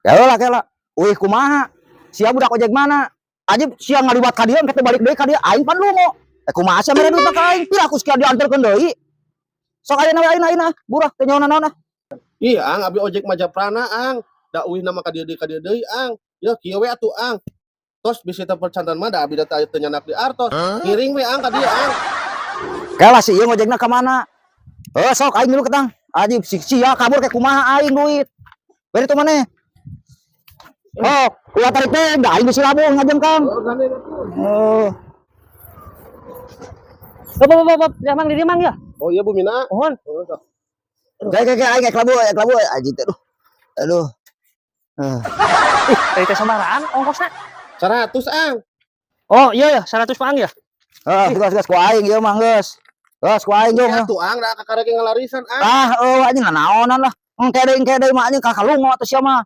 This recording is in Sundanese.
Ya lah kela. Uih kumaha? Sia budak ojek mana? Aja sia ngaliwat ka dieu engke teh balik deui ka dieu, aing pan lungo. Eh, kumaha sia mere duit ka aing? Pira ku sia dianterkeun deui? Sok ayeuna we, ayeuna ayeuna, burah teu nyaho naon ah. Ih, Ang, abi ojek mah japrana, Ang. Da uih nama ka dieu deui, Ang. Ya kieu we atuh, Ang. Tos bisi teu percanten mah, da abi da teu nyandak di artos. Ngiring we, Ang, ka dieu, Ang. Kela si ieu ngojekna ka mana? Eh, sok aing dulu ketang. Aji si sia kabur ke kumaha aing duit. Beri tuh maneh. Oh, ulah tarik teh, da aing bisi labuh ngajengkang. Oh, gandeng atuh. Oh. Bop, bop, bop, bop. Ya, Mang, di dieu, Mang, ya. Oh iya, Bu Mina. Mohon. Oh, sok. Kayak kayak aing kayak labuh aji teh, aduh. Aduh. Eh. Ih, tadi teh sabarahaan ongkosna? 100, Ang. Oh, iya ya, 100, Mang, ya. Ah, geus geus ku aing ieu mah geus. Geus ku aing jong. Ya atuh, Ang, da kakarek ngalarisan, Ang. Ah, eueuh anjing, nanaonan lah. Engke deui mah anjing kakalungo atuh sia mah.